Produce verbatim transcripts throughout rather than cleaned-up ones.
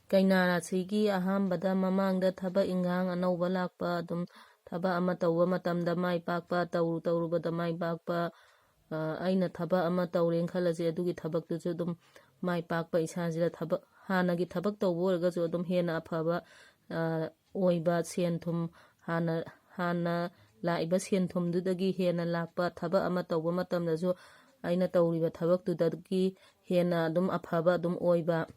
ꯀꯩꯅꯥ ꯔꯥꯁꯤꯒꯤ ꯑꯍꯥꯟꯕꯗ ꯃꯃꯥꯡꯗ ꯊꯕꯛ ꯏꯟꯈꯥꯡ ꯑꯅꯧꯕ ꯂꯥꯛꯄ, ꯑꯗꯨꯝ ꯊꯕꯛ ꯑꯃ ꯇꯧꯕ ꯃꯇꯝꯗ ꯃꯥꯏ ꯄꯥꯛꯄ, ꯇꯧꯔꯨ ꯇꯧꯔꯨꯕꯗ ꯃꯥꯏ ꯄꯥꯛꯄ, ꯑ, ꯑꯩꯅ ꯊꯕꯛ ꯑꯃ ꯇꯧꯔꯦꯅ ꯈꯜꯂꯁꯦ, ꯑꯗꯨꯒꯤ ꯊꯕꯛꯇꯨꯁꯨ ꯑꯗꯨꯝ ꯃꯥꯏ ꯄꯥꯛꯄ, ꯏꯁꯥꯁꯤꯗ ꯊꯕꯛ, ꯍꯥꯟꯅꯒꯤ ꯊꯕꯛ ꯇꯧꯕ ꯑꯣꯏꯔꯒꯁꯨ ꯑꯗꯨꯝ ꯍꯦꯟꯅ ꯑꯐꯕ, ꯑ, ꯑꯣꯏꯕ, ꯁꯦꯟ ꯊꯨꯝ ꯍꯥꯟꯅ, ꯍꯥꯟꯅ ꯂꯥꯛꯏꯕ ꯁꯦꯟ ꯊꯨꯝꯗꯨꯗꯒꯤ ꯍꯦꯟꯅ ꯂꯥꯛꯄ, ꯊꯕꯛ ꯑꯃ ꯇꯧꯕ ꯃꯇꯝꯗꯁꯨ ꯑꯩꯅ ꯇꯧꯔꯤꯕ ꯊꯕꯛꯇꯨꯗꯒꯤ ꯍꯦꯟꯅ ꯑꯗꯨꯝ ꯑꯐꯕ ꯑꯗꯨꯝ ꯑꯣꯏꯕ,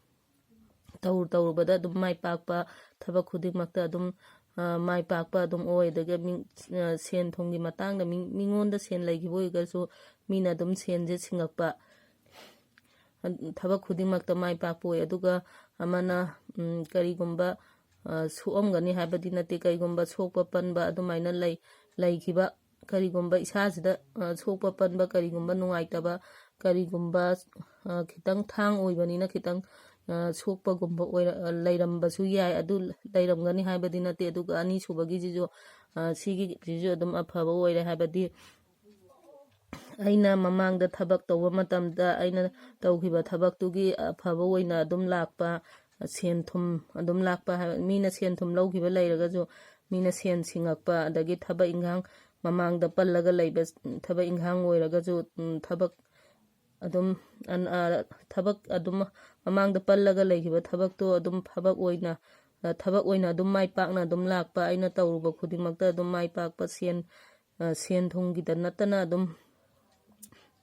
ꯇꯧꯔꯨ ꯇꯧꯔꯨꯕꯗ ꯑꯗꯨꯝ ꯃꯥꯏ ꯄꯥꯛꯄ, ꯊꯕꯛ ꯈꯨꯗꯤꯡꯃꯛꯇ ꯑꯗꯨꯝ, ꯑ, ꯃꯥꯏ ꯄꯥꯛꯄ ꯑꯗꯨꯝ ꯑꯣꯏ꯫ ꯑꯗꯒꯤ ꯃꯤ-, ꯑ, ꯁꯦꯟ ꯊꯨꯝꯒꯤ ꯃꯇꯥꯡꯗ ꯃꯤ-, ꯃꯤꯉꯣꯟꯗ ꯁꯦꯟ ꯂꯩꯈꯤꯕ ꯑꯣꯏꯔꯒꯁꯨ ꯃꯤꯅ ꯑꯗꯨꯝ ꯁꯦꯟꯁꯦ ꯁꯤꯡꯉꯛꯄ, ꯊꯕꯛ ꯈꯨꯗꯤꯡꯃꯛꯇ ꯃꯥꯏ ꯄꯥꯛꯄ ꯑꯣꯏ꯫ ꯑꯗꯨꯒ ꯑꯃꯅ, ꯎꯝ, ꯀꯔꯤꯒꯨꯝꯕ, ꯑ, ꯁꯣꯛꯑꯝꯒꯅꯤ ꯍꯥꯏꯕꯗꯤ ꯅꯠꯇꯦ, ꯀꯔꯤꯒꯨꯝꯕ ꯁꯣꯛꯄ ꯄꯟꯕ ꯑꯗꯨꯃꯥꯏꯅ ꯂꯩ-, ꯂꯩꯈꯤꯕ, ꯀꯔꯤꯒꯨꯝꯕ ꯏꯁꯥꯁꯤꯗ, ꯑ, ꯁꯣꯛꯄ ꯄꯟꯕ, ꯀꯔꯤꯒꯨꯝꯕ ꯅꯨꯡꯉꯥꯏꯇꯕ, ꯀꯔꯤꯒꯨꯝꯕ, ꯑ, ꯈꯤꯇꯪ ꯊꯥꯡ ꯑꯣꯏꯕꯅꯤꯅ ꯈꯤꯇꯪ, ꯑ, ꯁꯣꯛꯄꯒꯨꯝꯕ ꯑꯣꯏꯔ-, ꯑ, ꯂꯩꯔꯝꯕꯁꯨ ꯌꯥꯏ꯫ ꯑꯗꯨ ꯂꯩꯔꯝꯒꯅꯤ ꯍꯥꯏꯕꯗꯤ ꯅꯠꯇꯦ꯫ ꯑꯗꯨꯒ ꯑꯅꯤꯁꯨꯕꯒꯤꯁꯤꯁꯨ, ꯑ, ꯁꯤꯒꯤꯁꯤꯁꯨ ꯑꯗꯨꯝ ꯑꯐꯕ ꯑꯣꯏꯔꯦ, ꯍꯥꯏꯕꯗꯤ ꯑꯩꯅ ꯃꯃꯥꯡꯗ ꯊꯕꯛ ꯇꯧꯕ ꯃꯇꯝꯗ ꯑꯩꯅ ꯇꯧꯈꯤꯕ ꯊꯕꯛꯇꯨꯒꯤ ꯑꯐꯕ ꯑꯣꯏꯅ ꯑꯗꯨꯝ ꯂꯥꯛꯄ, ꯁꯦꯟ ꯊꯨꯝ ꯑꯗꯨꯝ ꯂꯥꯛꯄ ꯍꯥꯏꯕ, ꯃꯤꯅ ꯁꯦꯟ ꯊꯨꯝ ꯂꯧꯈꯤꯕ ꯂꯩꯔꯒꯁꯨ ꯃꯤꯅ ꯁꯦꯟ ꯁꯤꯡꯉꯛꯄ, ꯑꯗꯒꯤ ꯊꯕꯛ ꯏꯟꯈꯥꯡ, ꯃꯃꯥꯡꯗ ꯄꯜꯂꯒ ꯂꯩꯕ ꯊꯕꯛ ꯏꯟꯈꯥꯡ ꯑꯣꯏꯔꯒꯁꯨ, ꯎꯝ, ꯊꯕꯛ ꯑꯗꯨꯝ, ꯑꯟ-, ꯑ, ꯊꯕꯛ ꯑꯗꯨꯝ ꯃꯃꯥꯡꯗ ꯄꯜꯂꯒ ꯂꯩꯈꯤꯕ ꯊꯕꯛꯇꯣ ꯑꯗꯨꯝ ꯊꯕꯛ ꯑꯣꯏꯅ, ꯑ, ꯊꯕꯛ ꯑꯣꯏꯅ ꯑꯗꯨꯝ ꯃꯥꯏ ꯄꯥꯛꯅ ꯑꯗꯨꯝ ꯂꯥꯛꯄ, ꯑꯩꯅ ꯇꯧꯔꯨꯕ ꯈꯨꯗꯤꯡꯃꯛꯇ ꯑꯗꯨꯝ ꯃꯥꯏ ꯄꯥꯛꯄ, ꯁꯦꯟ, ꯑ, ꯁꯦꯟ ꯊꯨꯝꯒꯤꯗ ꯅꯠꯇꯅ ꯑꯗꯨꯝ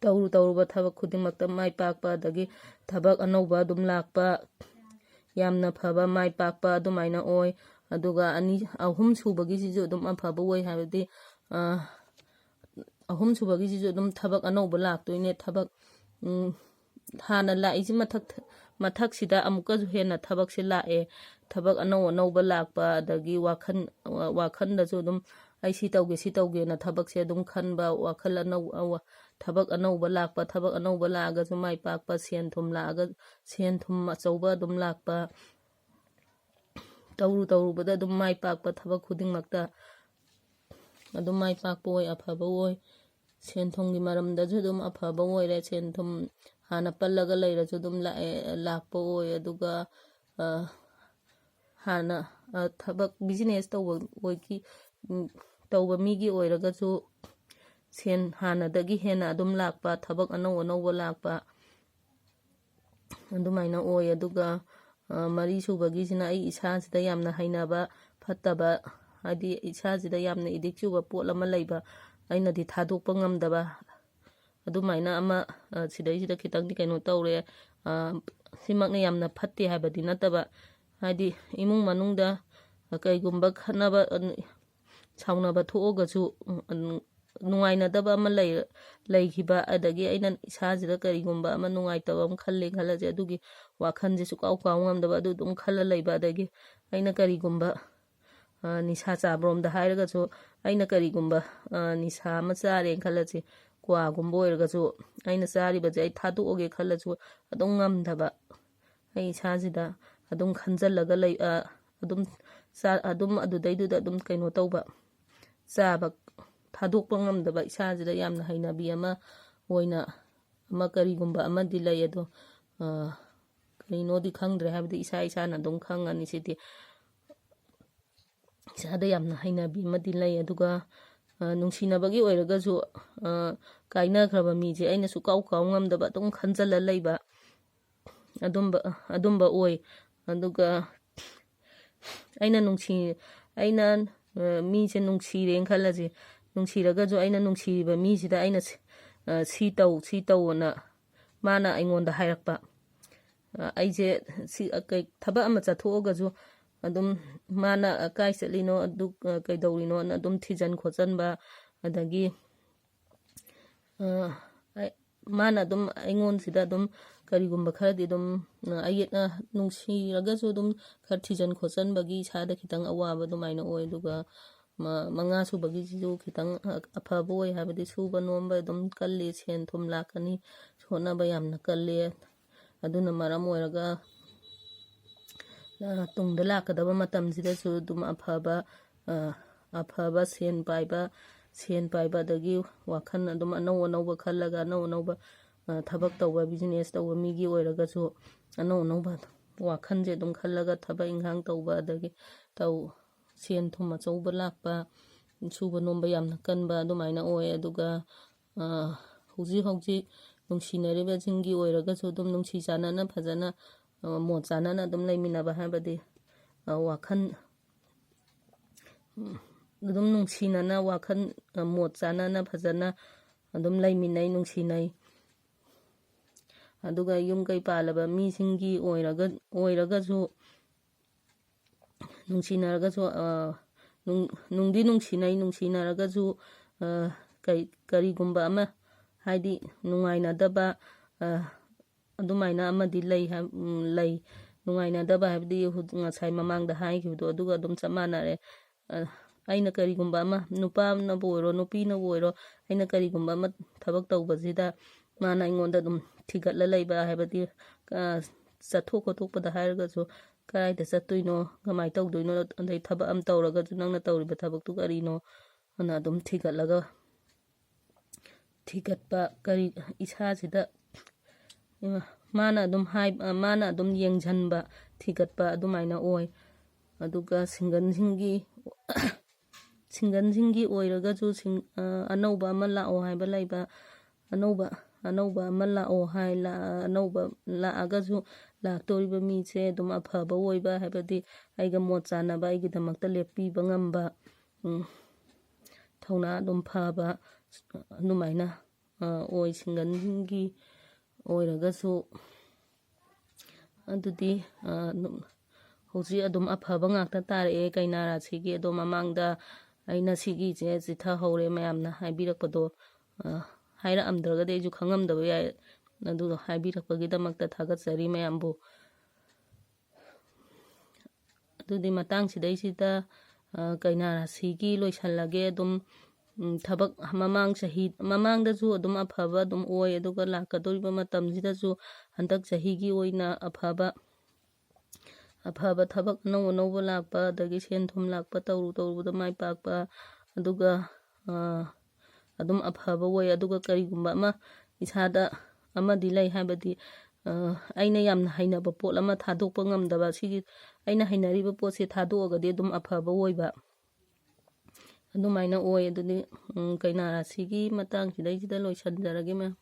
ꯇꯧꯔꯨ ꯇꯧꯔꯨꯕ ꯊꯕꯛ ꯈꯨꯗꯤꯡꯃꯛꯇ ꯃꯥꯏ ꯄꯥꯛꯄ, ꯑꯗꯒꯤ ꯊꯕꯛ ꯑꯅꯧꯕ ꯑꯗꯨꯝ ꯂꯥꯛꯄ, ꯌꯥꯝꯅ ꯐꯕ, ꯃꯥꯏ ꯄꯥꯛꯄ ꯑꯗꯨꯃꯥꯏꯅ ꯑꯣꯏ꯫ ꯑꯗꯨꯒ ꯑꯅꯤ, ꯑꯍꯨꯝ ꯁꯨꯕꯒꯤꯁꯤꯁꯨ ꯑꯗꯨꯝ ꯑꯐꯕ ꯑꯣꯏ, ꯍꯥꯏꯕꯗꯤ, ꯑ, ꯑꯍꯨꯝ ꯁꯨꯕꯒꯤꯁꯤꯁꯨ ꯑꯗꯨꯝ ꯊꯕꯛ ꯑꯅꯧꯕ ꯂꯥꯛꯇꯣꯏꯅꯦ꯫ ꯊꯕꯛ, ꯎꯝ, ꯍꯥꯟꯅ ꯂꯥꯛꯏꯁꯤ ꯃꯊꯛ, ꯃꯊꯛꯁꯤꯗ ꯑꯃꯨꯛꯀꯁꯨ ꯍꯦꯟꯅ ꯊꯕꯛꯁꯦ ꯂꯥꯛꯑꯦ꯫ ꯊꯕꯛ ꯑꯅꯧ ꯑꯅꯧꯕ ꯂꯥꯛꯄ, ꯑꯗꯒꯤ ꯋꯥꯈꯜ, ꯋꯥꯈꯜꯗꯁꯨ ꯑꯗꯨꯝ ꯑꯩ ꯁꯤ ꯇꯧꯒꯦ, ꯁꯤ ꯇꯧꯒꯦꯅ ꯊꯕꯛꯁꯦ ꯑꯗꯨꯝ ꯈꯟꯕ, ꯋꯥꯈꯜ ꯑꯅꯧ-, ꯑ-, ꯊꯕꯛ ꯑꯅꯧꯕ ꯂꯥꯛꯄ, ꯊꯕꯛ ꯑꯅꯧꯕ ꯂꯥꯛꯑꯒꯁꯨ ꯃꯥꯏ ꯄꯥꯛꯄ, ꯁꯦꯟ ꯊꯨꯝ ꯂꯥꯛꯑꯒ, ꯁꯦꯟ ꯊꯨꯝ ꯑꯆꯧꯕ ꯑꯗꯨꯝ ꯂꯥꯛꯄ, ꯇꯧꯔꯨ ꯇꯧꯔꯨꯕꯗ ꯑꯗꯨꯝ ꯃꯥꯏ ꯄꯥꯛꯄ, ꯊꯕꯛ ꯈꯨꯗꯤꯡꯃꯛꯇ ꯑꯗꯨꯝ ꯃꯥꯏ ꯄꯥꯛꯄ ꯑꯣꯏ, ꯑꯐꯕ ꯑꯣꯏ꯫ ꯁꯦꯟ ꯊꯨꯝꯒꯤ ꯃꯔꯝꯗꯁꯨ ꯑꯗꯨꯝ ꯑꯐꯕ ꯑꯣꯏꯔꯦ꯫ ꯁꯦꯟ ꯊꯨꯝ ꯍꯥꯟꯅ ꯄꯜꯂꯒ ꯂꯩꯔꯁꯨ ꯑꯗꯨꯝ ꯂꯥꯛꯑꯦ, ꯂꯥꯛꯄ ꯑꯣꯏ꯫ ꯑꯗꯨꯒ ꯍꯥꯟꯅ ꯊꯕꯛ ꯕꯤꯖꯤꯅꯦꯁ ꯇꯧꯕ ꯑꯣꯏꯒꯤ ꯇꯧꯕ ꯃꯤꯒꯤ ꯑꯣꯏꯔꯒꯁꯨ ꯁꯦꯟ ꯍꯥꯟꯅꯗꯒꯤ ꯍꯦꯟꯅ ꯑꯗꯨꯝ ꯂꯥꯛꯄ, ꯊꯕꯛ ꯑꯅꯧ ꯑꯅꯧꯕ ꯂꯥꯛꯄ, ꯑꯗꯨꯃꯥꯏꯅ ꯑꯣꯏ꯫ ꯑꯗꯨꯒ ꯃꯔꯤ ꯁꯨꯕꯒꯤꯁꯤꯅ ꯑꯩ ꯏꯁꯥꯁꯤꯗ ꯌꯥꯝꯅ ꯍꯩꯅꯕ ꯐꯠꯇꯕ, ꯍꯥꯏꯗꯤ ꯏꯁꯥꯁꯤꯗ ꯌꯥꯝꯅ ꯑꯦꯗꯤꯛ ꯆꯨꯕ ꯄꯣꯠ ꯑꯃ ꯂꯩꯕ, ꯑꯩꯅꯗꯤ ꯊꯥꯗꯣꯛꯄ ꯉꯝꯗꯕ, ꯑꯗꯨꯃꯥꯏꯅ ꯑꯃ ꯁꯤꯗꯩꯁꯤꯗ ꯈꯤꯇꯪꯗꯤ ꯀꯩꯅꯣ ꯇꯧꯔꯦ꯫ ꯁꯤꯃꯛꯅ ꯌꯥꯝꯅ ꯐꯠꯇꯦ ꯍꯥꯏꯕꯗꯤ ꯅꯠꯇꯕ, ꯍꯥꯏꯗꯤ ꯏꯃꯨꯡ ꯃꯅꯨꯡꯗ ꯀꯩꯒꯨꯝꯕ ꯈꯠꯅꯕ, ꯁꯥꯎꯅꯕ ꯊꯣꯛꯑꯒꯁꯨ, ꯅꯨꯡꯉꯥꯏꯅꯗꯕ ꯑꯃ ꯂꯩ ꯂꯩꯈꯤꯕ, ꯑꯗꯒꯤ ꯑꯩꯅ ꯏꯁꯥꯁꯤꯗ ꯀꯔꯤꯒꯨꯝꯕ ꯑꯃ ꯅꯨꯡꯉꯥꯏꯇꯕ ꯑꯃ ꯈꯜꯂꯦ ꯈꯜꯂꯁꯦ, ꯑꯗꯨꯒꯤ ꯋꯥꯈꯜꯁꯦ ꯁꯨꯛꯀꯥꯎ ꯀꯥꯎ ꯉꯝꯗꯕ, ꯑꯗꯨ ꯑꯗꯨꯝ ꯈꯜꯂ ꯂꯩꯕ꯫ ꯑꯗꯒꯤ ꯑꯩꯅ ꯀꯔꯤꯒꯨꯝꯕ ꯅꯤꯁꯥ ꯆꯥꯕꯔꯣꯝꯗ ꯍꯥꯏꯔꯒꯁꯨ, ꯑꯩꯅ ꯀꯔꯤꯒꯨꯝꯕ ꯅꯤꯁꯥ ꯑꯃ ꯆꯥꯔꯦꯅ ꯈꯜꯂꯁꯤ, ꯀ꯭ꯋꯥꯒꯨꯝꯕ ꯑꯣꯏꯔꯒꯁꯨ, ꯑꯩꯅ ꯆꯥꯔꯤꯕꯁꯦ ꯑꯩ ꯊꯥꯗꯣꯛꯑꯒꯦ ꯈꯜꯂꯁꯨ ꯑꯗꯨꯝ ꯉꯝꯗꯕ, ꯑꯩ ꯏꯁꯥꯁꯤꯗ ꯑꯗꯨꯝ ꯈꯟꯖꯜꯂꯒ ꯂꯩ꯫ ꯑꯗꯨꯝ ꯑꯗꯨꯝ ꯑꯗꯨꯗꯩꯗꯨꯗ ꯑꯗꯨꯝ ꯀꯩꯅꯣ ꯇꯧꯕ, ꯆꯥꯕ ꯊꯥꯗꯣꯛꯄ ꯉꯝꯗꯕ, ꯏꯁꯥꯁꯤꯗ ꯌꯥꯝꯅ ꯍꯩꯅꯕꯤ ꯑꯃ ꯑꯣꯏꯅ ꯑꯃ ꯀꯔꯤꯒꯨꯝꯕ ꯑꯃꯗꯤ ꯂꯩ꯫ ꯑꯗꯣ ꯀꯔꯤꯅꯣꯗꯤ ꯈꯪꯗ꯭ꯔꯦ, ꯍꯥꯏꯕꯗꯤ ꯏꯁꯥ ꯏꯁꯥꯅ ꯑꯗꯨꯝ ꯈꯪꯉꯅꯤ꯫ ꯁꯤꯗꯤ ꯏꯁꯥꯗ ꯌꯥꯝꯅ ꯍꯩꯅꯕꯤ ꯑꯃꯗꯤ ꯂꯩ꯫ ꯑꯗꯨꯒ ꯅꯨꯡꯁꯤꯅꯕꯒꯤ ꯑꯣꯏꯔꯒꯁꯨ, ꯀꯥꯏꯅꯈ꯭ꯔꯕ ꯃꯤꯁꯦ ꯑꯩꯅꯁꯨ ꯀꯥꯎ ꯀꯥꯎ ꯉꯝꯗꯕ, ꯑꯗꯨꯝ ꯈꯟꯖꯜꯂ ꯂꯩꯕ, ꯑꯗꯨꯝꯕ ꯑꯗꯨꯝꯕ ꯑꯣꯏ꯫ ꯑꯗꯨꯒ ꯑꯩꯅ ꯅꯨꯡꯁꯤ ꯑꯩꯅ ꯃꯤꯁꯦ ꯅꯨꯡꯁꯤꯔꯦꯅ ꯈꯜꯂꯁꯦ, ꯅꯨꯡꯁꯤꯔꯒꯁꯨ ꯑꯩꯅ ꯅꯨꯡꯁꯤꯔꯤꯕ ꯃꯤꯁꯤꯗ ꯑꯩꯅ ꯁꯤ ꯇꯧ, ꯁꯤ ꯇꯧꯑꯣꯅ ꯃꯥꯅ ꯑꯩꯉꯣꯟꯗ ꯍꯥꯏꯔꯛꯄ꯫ ꯑꯩꯁꯦ ꯁꯤ ꯊꯕꯛ ꯑꯃ ꯆꯠꯊꯣꯛꯑꯒꯁꯨ ꯑꯗꯨꯝ ꯃꯥꯅ ꯀꯥꯏ ꯆꯠꯂꯤꯅꯣ, ꯑꯗꯨ ꯀꯩꯗꯧꯔꯤꯅꯣꯅ ꯑꯗꯨꯝ ꯊꯤꯖꯤꯟ ꯈꯣꯠꯆꯟꯕ, ꯑꯗꯒꯤ ꯃꯥꯅ ꯑꯗꯨꯝ ꯑꯩꯉꯣꯟꯁꯤꯗ ꯑꯗꯨꯝ ꯀꯔꯤꯒꯨꯝꯕ ꯈꯔꯗꯤ ꯑꯗꯨꯝ ꯑꯌꯦꯠꯅ, ꯅꯨꯡꯁꯤꯔꯒꯁꯨ ꯑꯗꯨꯝ ꯈꯔ ꯊꯤꯖꯤꯟ ꯈꯣꯠꯆꯟꯕꯒꯤ ꯏꯁꯥꯗ ꯈꯤꯇꯪ ꯑꯋꯥꯕ ꯑꯗꯨꯃꯥꯏꯅ ꯑꯣꯏ꯫ ꯑꯗꯨꯒ ꯃꯉꯥ ꯁꯨꯕꯒꯤꯁꯤꯁꯨ ꯈꯤꯇꯪ ꯑꯐꯕ ꯑꯣꯏ, ꯍꯥꯏꯕꯗꯤ ꯁꯨꯕ ꯅꯣꯝꯕ ꯑꯗꯨꯝ ꯀꯜꯂꯤ, ꯁꯦꯟ ꯊꯨꯝ ꯂꯥꯛꯀꯅꯤ, ꯍꯣꯠꯅꯕ ꯌꯥꯝꯅ ꯀꯜꯂꯤ꯫ ꯑꯗꯨꯅ ꯃꯔꯝ ꯑꯣꯏꯔꯒ ꯇꯨꯡꯗ ꯂꯥꯛꯀꯗꯕ ꯃꯇꯝꯁꯤꯗꯁꯨ ꯑꯗꯨꯝ ꯑꯐꯕ ꯑꯐꯕ ꯁꯦꯟ ꯄꯥꯏꯕ, ꯁꯦꯟ ꯄꯥꯏꯕ, ꯑꯗꯒꯤ ꯋꯥꯈꯜ ꯑꯗꯨꯝ ꯑꯅꯧ ꯑꯅꯧꯕ ꯈꯜꯂꯒ ꯑꯅꯧ ꯑꯅꯧꯕ ꯊꯕꯛ ꯇꯧꯕ, ꯕꯤꯖꯤꯅꯦꯁ ꯇꯧꯕ ꯃꯤꯒꯤ ꯑꯣꯏꯔꯒꯁꯨ ꯑꯅꯧ ꯑꯅꯧꯕ ꯋꯥꯈꯜꯁꯦ ꯑꯗꯨꯝ ꯈꯜꯂꯒ ꯊꯕꯛ ꯏꯪꯈꯥꯡ ꯇꯧꯕ, ꯑꯗꯒꯤ ꯇꯧ, ꯁꯦꯟ ꯊꯨꯝ ꯑꯆꯧꯕ ꯂꯥꯛꯄ, ꯁꯨꯕ ꯅꯣꯝꯕ ꯌꯥꯝꯅ ꯀꯟꯕ ꯑꯗꯨꯃꯥꯏꯅ ꯑꯣꯏ꯫ ꯑꯗꯨꯒ, ꯑ, ꯍꯧꯖꯤꯛ ꯍꯧꯖꯤꯛ ꯅꯨꯡꯁꯤꯅꯔꯤꯕꯁꯤꯡꯒꯤ ꯑꯣꯏꯔꯒꯁꯨ ꯑꯗꯨꯝ ꯅꯨꯡꯁꯤ ꯆꯥꯟꯅꯅ ꯐꯖꯅ, ꯑ, ꯃꯣꯠ ꯆꯥꯟꯅꯅ ꯑꯗꯨꯝ ꯂꯩꯃꯤꯟꯅꯕ ꯍꯥꯏꯕꯗꯤ, ꯑ, ꯋꯥꯈꯜ, ꯎꯝ, ꯑꯗꯨꯝ ꯅꯨꯡꯁꯤꯅꯅ ꯋꯥꯈꯜ, ꯑ, ꯃꯣꯠ ꯆꯥꯟꯅꯅ ꯐꯖꯅ ꯑꯗꯨꯝ ꯂꯩꯃꯤꯟꯅꯩ, ꯅꯨꯡꯁꯤꯅꯩ꯫ ꯑꯗꯨꯒ ꯌꯨꯝ ꯀꯩ ꯄꯥꯜꯂꯕ ꯃꯤꯁꯤꯡꯒꯤ ꯑꯣꯏꯔꯒ, ꯑꯣꯏꯔꯒꯁꯨ ꯅꯨꯡꯁꯤꯅꯔꯒꯁꯨ, ꯑ, ꯅꯨꯡ-, ꯅꯨꯡꯗꯤ ꯅꯨꯡꯁꯤꯅꯩ, ꯅꯨꯡꯁꯤꯅꯔꯒꯁꯨ, ꯑ, ꯀꯩ-, ꯀꯔꯤꯒꯨꯝꯕ ꯑꯃ, ꯍꯥꯏꯗꯤ ꯅꯨꯡꯉꯥꯏꯅꯗꯕ, ꯑ, ꯑꯗꯨꯃꯥꯏꯅ ꯑꯃꯗꯤ ꯂꯩ ꯍꯥꯏ-, ꯎꯝ, ꯂꯩ꯫ ꯅꯨꯡꯉꯥꯏꯅꯗꯕ ꯍꯥꯏꯕꯗꯤ ꯍꯧ-, ꯉꯁꯥꯏ ꯃꯃꯥꯡꯗ ꯍꯥꯏꯈꯤꯕꯗꯣ ꯑꯗꯨꯒ ꯑꯗꯨꯝ ꯆꯞ ꯃꯥꯟꯅꯔꯦ꯫ ꯑ, ꯑꯩꯅ ꯀꯔꯤꯒꯨꯝꯕ ꯑꯃ, ꯅꯨꯄꯥꯅꯕꯨ ꯑꯣꯏꯔꯣ, ꯅꯨꯄꯤꯅꯕꯨ ꯑꯣꯏꯔꯣ, ꯑꯩꯅ ꯀꯔꯤꯒꯨꯝꯕ ꯑꯃ ꯊꯕꯛ ꯇꯧꯕꯁꯤꯗ ꯃꯥꯅ ꯑꯩꯉꯣꯟꯗ ꯑꯗꯨꯝ ꯊꯤꯒꯠꯂ ꯂꯩꯕ ꯍꯥꯏꯕꯗꯤ, ꯑ, ꯆꯠꯊꯣꯛ ꯈꯣꯠꯇꯣꯛꯄꯗ ꯍꯥꯏꯔꯒꯁꯨ, "ꯀꯗꯥꯏꯗ ꯆꯠꯇꯣꯏꯅꯣ? ꯀꯃꯥꯏꯅ ꯇꯧꯗꯣꯏꯅꯣ? ꯑꯗꯩ ꯊꯕꯛ ꯑꯃ ꯇꯧꯔꯒꯁꯨ ꯅꯪꯅ ꯇꯧꯔꯤꯕ ꯊꯕꯛꯇꯨ ꯀꯔꯤꯅꯣ?" ꯑꯅ ꯑꯗꯨꯝ ꯊꯤꯒꯠꯂꯒ, ꯊꯤꯒꯠꯄ ꯀꯔꯤ ꯏꯁꯥꯁꯤꯗ, ꯏꯃꯥ, ꯃꯥꯅ ꯑꯗꯨꯝ ꯍꯥꯏ-, ꯃꯥꯅ ꯑꯗꯨꯝ ꯌꯦꯡꯁꯤꯟꯕ, ꯊꯤꯒꯠꯄ ꯑꯗꯨꯃꯥꯏꯅ ꯑꯣꯏ꯫ ꯑꯗꯨꯒ ꯁꯤꯡꯒꯜꯁꯤꯡꯒꯤ, ꯁꯤꯡꯒꯜꯁꯤꯡꯒꯤ ꯑꯣꯏꯔꯒꯁꯨ ꯁꯤꯡ-, ꯑ, ꯑꯅꯧꯕ ꯑꯃ ꯂꯥꯛꯑꯣ ꯍꯥꯏꯕ ꯂꯩꯕ, ꯑꯅꯧꯕ, ꯑꯅꯧꯕ ꯑꯃ ꯂꯥꯛꯑꯣ ꯍꯥꯏ, ꯂꯥ-, ꯑꯅꯧꯕ ꯂꯥꯛꯑꯒꯁꯨ ꯂꯥꯛꯇꯧꯔꯤꯕ ꯃꯤꯁꯦ ꯑꯗꯨꯝ ꯑꯐꯕ ꯑꯣꯏꯕ, ꯍꯥꯏꯕꯗꯤ ꯑꯩꯒ ꯃꯣꯠ ꯆꯥꯟꯅꯕ, ꯑꯩꯒꯤꯗꯃꯛꯇ ꯂꯦꯞꯄꯤꯕ ꯉꯝꯕ, ꯎꯝ, ꯊꯧꯅꯥ ꯑꯗꯨꯝ ꯐꯕ, ꯑꯗꯨꯃꯥꯏꯅ, ꯑ, ꯑꯣꯏ ꯁꯤꯡꯒꯜꯁꯤꯡꯒꯤ ꯑꯣꯏꯔꯒꯁꯨ꯫ ꯑꯗꯨꯗꯤ, ꯑ, ꯑꯗꯨꯝ ꯍꯧꯖꯤꯛ ꯑꯗꯨꯝ ꯑꯐꯕ ꯉꯥꯛꯇ ꯇꯥꯔꯛꯑꯦ ꯀꯩꯅꯥ ꯔꯥꯁꯤꯒꯤ꯫ ꯑꯗꯣ ꯃꯃꯥꯡꯗ ꯑꯩꯅ ꯁꯤꯒꯤꯁꯦ ꯆꯤꯊꯍꯧꯔꯦ ꯃꯌꯥꯝꯅ ꯍꯥꯏꯕꯤꯔꯛꯄꯗꯣ, ꯑ, ꯍꯥꯏꯔꯛꯑꯝꯗ꯭ꯔꯒꯗꯤ ꯑꯩꯁꯨ ꯈꯪꯉꯝꯗꯕ ꯌꯥꯏ꯫ ꯑꯗꯨꯗꯣ ꯍꯥꯏꯕꯤꯔꯛꯄꯒꯤꯗꯃꯛꯇ ꯊꯥꯒꯠꯆꯔꯤ ꯃꯌꯥꯝꯕꯨ꯫ ꯑꯗꯨꯗꯤ ꯃꯇꯥꯡꯁꯤꯗꯩꯁꯤꯗ, ꯑ, ꯀꯩꯅꯥ ꯔꯥꯁꯤꯒꯤ ꯂꯣꯏꯁꯜꯂꯒꯦ꯫ ꯑꯗꯨꯝ, ꯎꯝ, ꯊꯕꯛ ꯃꯃꯥꯡ ꯆꯍꯤ, ꯃꯃꯥꯡꯗꯁꯨ ꯑꯗꯨꯝ ꯑꯐꯕ ꯑꯗꯨꯝ ꯑꯣꯏ, ꯑꯗꯨꯒ ꯂꯥꯛꯀꯗꯧꯔꯤꯕ ꯃꯇꯝꯁꯤꯗꯁꯨ ꯍꯟꯗꯛ ꯆꯍꯤꯒꯤ ꯑꯣꯏꯅ ꯑꯐꯕ, ꯑꯐꯕ ꯊꯕꯛ ꯑꯅꯧ ꯑꯅꯧꯕ ꯂꯥꯛꯄ, ꯑꯗꯒꯤ ꯁꯦꯟ ꯊꯨꯝ ꯂꯥꯛꯄ, ꯇꯧꯔꯨ ꯇꯧꯔꯨꯕꯗ ꯃꯥꯏ ꯄꯥꯛꯄ, ꯑꯗꯨꯒ, ꯑ, ꯑꯗꯨꯝ ꯑꯐꯕ ꯑꯣꯏ꯫ ꯑꯗꯨꯒ ꯀꯔꯤꯒꯨꯝꯕ ꯑꯃ ꯏꯁꯥꯗ ꯑꯃꯗꯤ ꯂꯩ, ꯍꯥꯏꯕꯗꯤ, ꯑꯩꯅ ꯌꯥꯝꯅ ꯍꯩꯅꯕ ꯄꯣꯠ ꯑꯃ ꯊꯥꯗꯣꯛꯄ ꯉꯝꯗꯕ, ꯁꯤꯒꯤ ꯑꯩꯅ ꯍꯩꯅꯔꯤꯕ ꯄꯣꯠꯁꯦ ꯊꯥꯗꯣꯛꯑꯒꯗꯤ ꯑꯗꯨꯝ ꯑꯐꯕ ꯑꯣꯏꯕ, ꯑꯗꯨꯃꯥꯏꯅ ꯑꯣꯏ꯫ ꯑꯗꯨꯗꯤ, ꯎꯝ, ꯀꯩꯅꯥ ꯔꯥꯁꯤꯒꯤ ꯃꯇꯥꯡꯁꯤꯗꯩꯁꯤꯗ ꯂꯣꯏꯁꯤꯟꯖꯔꯒꯦ, ꯃꯌꯥꯝ꯫